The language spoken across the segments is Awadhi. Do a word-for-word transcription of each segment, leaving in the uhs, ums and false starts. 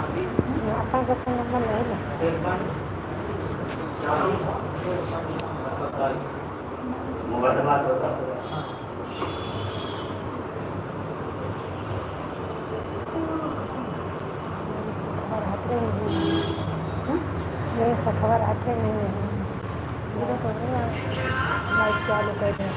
अपन का फोन नंबर नहीं ना। मेरे से खबर आते नहीं है। हम्म? मेरे से खबर आते नहीं है। मेरा तो हो रहा है। लाइट चालू कर दे।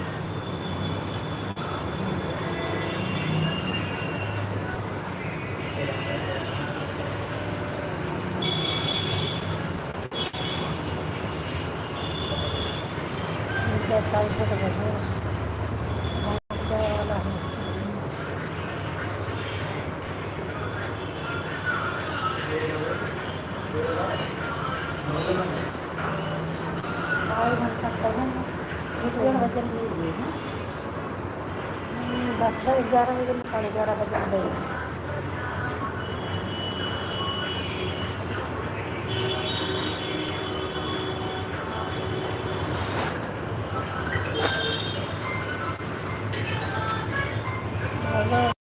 आए घंटा कब है? एक डेढ़ बजे में मिल गई है। हम्म, दस बजे, ग्यारह बजे में, साढ़े ग्यारह बजे में गई। राम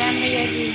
राम भैया जी।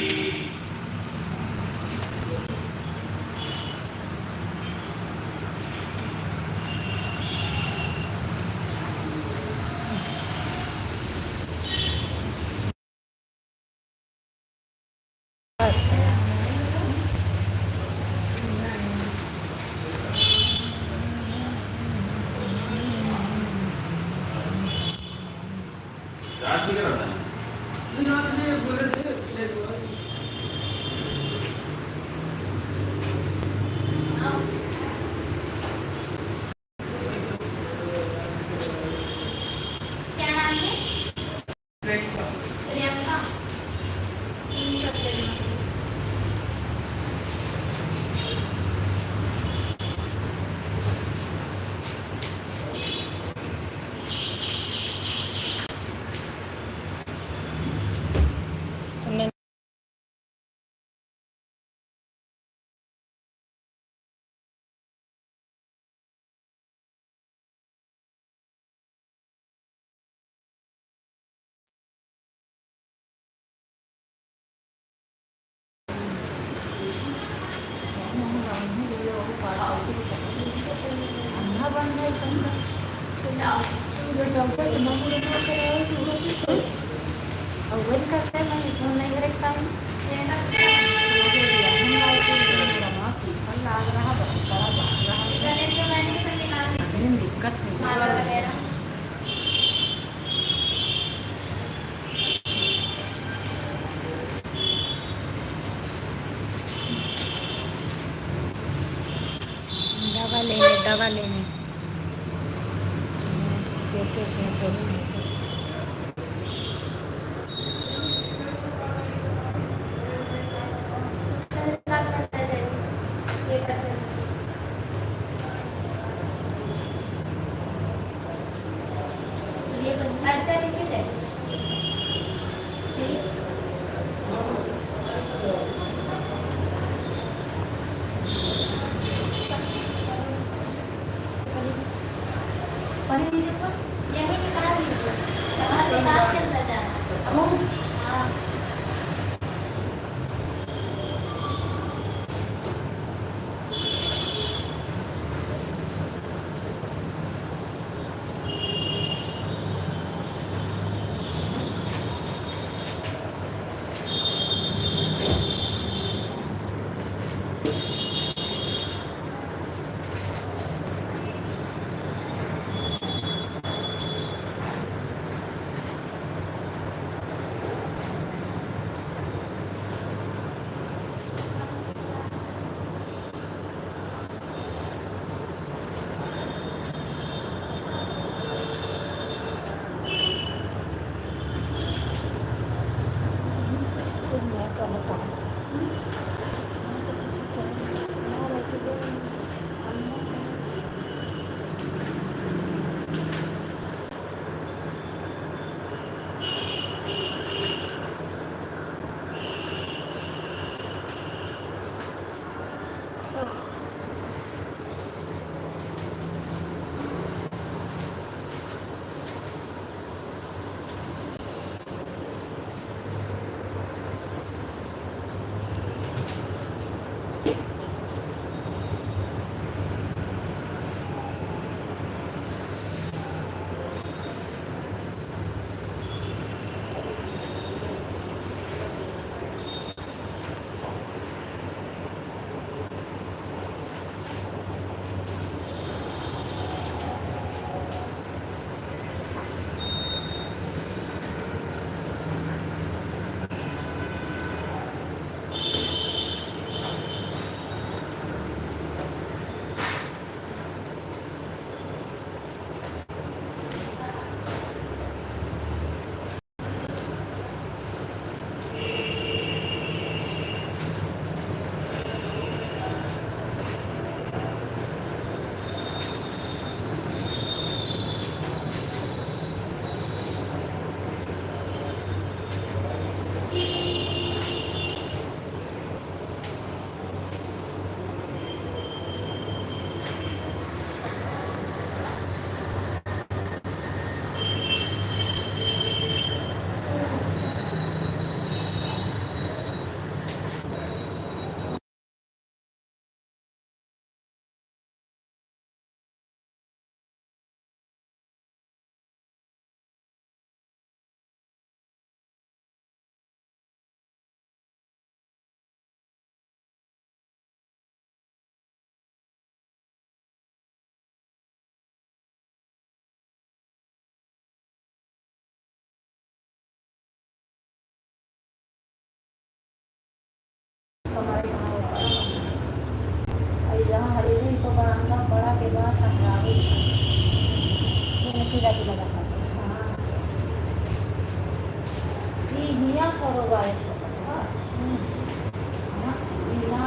नहीं, ये वो पास होती है, चली गई। अंधा बन गया एकदम का। जो डॉक्टर के नंबर नंबर कराए तो वो भी तो। और वही करते हैं, मैं फोन नहीं रख पाई। हम लोग के लिए मेरा माँ तीसरा लाग रहा, बहुत बड़ा बात रहा। लेकिन दिक्कत है। दवा ले ले, दवा ले ले। देखे से, देखे से। हमारे यहाँ होता है। और यहाँ हरेली तो बड़ा, बड़ा के बाद टकरावे। ये पीला पीला का। हाँ। ई हिया करो बाय। हम्म। हाँ, ई ना,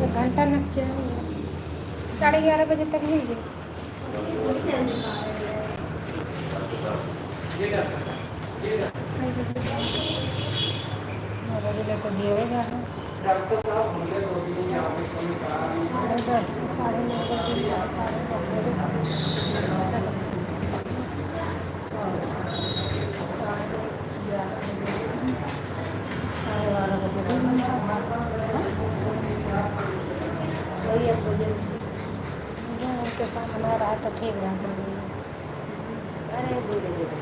एक घंटा नक चाहिए, साढ़े ग्यारह बजे तक मिल जाए। नौ बजे ले तो दिए हो गया है। साढ़े दस, साढ़े नौ बजे, साढ़े दस बजे। साढ़े बारह बजे तक। वही एक बजे। उनके सामने रहा तो ठीक रहता। अरे, धीरे, धीरे।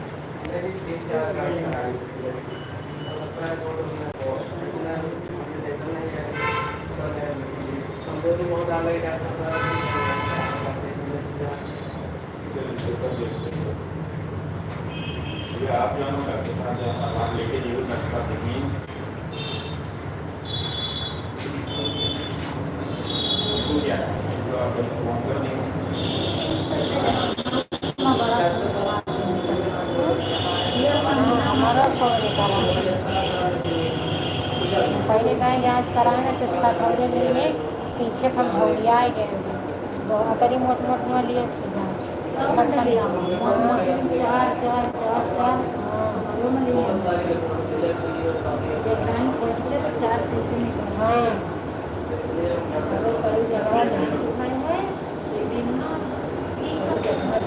ये आप जानो, डॉक्टर साहब जानो, आप लेके जाइए, डॉक्टर साहब देखिए। पहले गए जांच कराए ना, तो छह ठौरे महीने पीछे हम झौलिया गए। दो अतरी मोट मोट न लिए थे जांच। चार, चार, चार, चार। हाँ। मालूम नहीं। एक टाइम पहुंचते तो चार शीशे निकले। हाँ। अगर कोई जगह नहीं सुखाई है, ये भी ना, ये सब अच्छा है।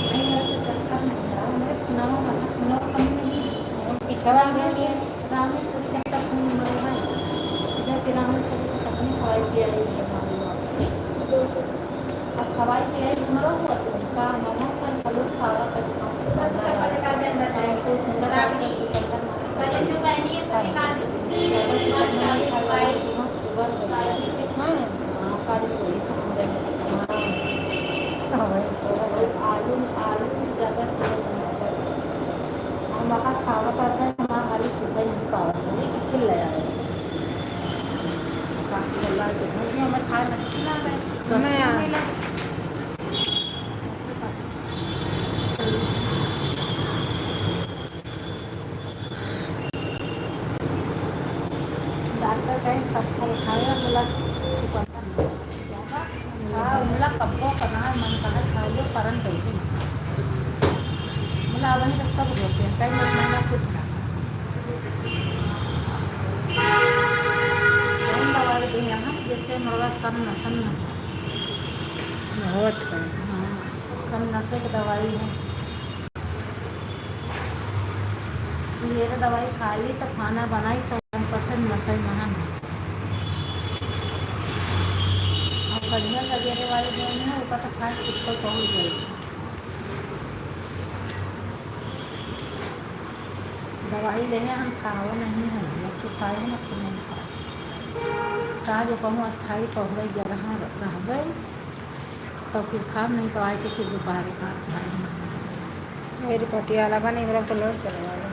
नहीं, यार, तो चक्कर नहीं आ रहा, मेरे नौ, नौ कम नहीं है। हम पीछे वाला ध्यान दिया। रामेश्वरी का तक नहीं मरो है। जब कि रामेश्वरी का तक नहीं खवाई पियाई है, मालूम है। अब खवाई पियाई मरो हुआ तो उनका मनो का कलू खावा का दुकान से करना है। तो सुंदर है, चिकन का नाम है। ज्यादा चिकन नहीं खाई, सुगर हो गया। हाँ। हाँ, काली पूरी समझ में। हाँ। हाँ, वही तो। आलू, आलू से ज्यादा सुगर बनाता है। हम वहाँ खावा करते हैं, हमारा आलू छिपा नहीं पावा, ये किसके ले आए? काफी अल्लाह के घर में हमें खाए अच्छी ना लगे। मैं नहीं लगे। डॉक्टर कहे सब फल खाए, बोला चुकंदर हाँ, बोला कब्बो का ना मन कहा खा लो, परन बैठे। बोला वहीं तो सब रोते हैं, कहीं लोग महंगा कुछ ना। कौन दवाई दे यहाँ, जैसे मुर्गा सन्न सन्न हो। बहुत है। हाँ, सन्न से की दवाई है। ये तो दवाई खा ली तो खाना बनाई तो हम पसंद नसई महन। और बढ़िया सवेरे वाली देन है, ऊपर तो खाए ऊपर पहुँच गई। दवाई लेने हम खाओ नहीं है, अब तो खाए ना, फिर नहीं खाओ। कहा जो कहूँ अस्थाई पहुँच जगह रहबे। तो फिर खाब नहीं तो आए के फिर दोपहर का खाब। मेरी पटियाला बा, नहीं मेरा तो लौट चले वाला।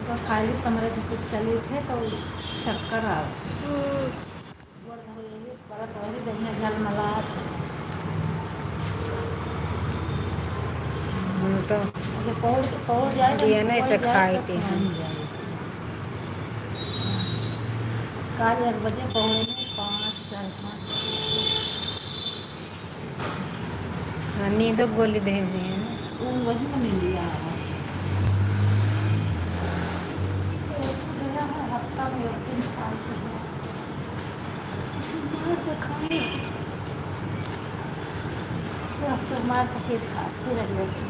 तो खाली कमरा जैसे चले थे तो चक्कर आवे। गोड़ धोए, परत वही दहिया झलमलात। हम तो अच्छा, पौड़, पौड़ जाए तो दिया नहीं से पौड़ जाए खाए तो के हैं। सोन जाए। काल एक बजे पौड़े में पाँच, साढ़े पाँच। हाँ, नींदो गोली दे हुए हैं। वो वही में नींद आ रहा है। एक तो गया है, हफ्ता में एक दिन खाए के है। मार के खाए। तो अब तो मार के फिर खा, फिर अगले दिन।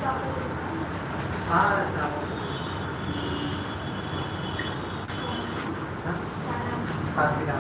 हाँ, साहब। हाँ? खांसी का।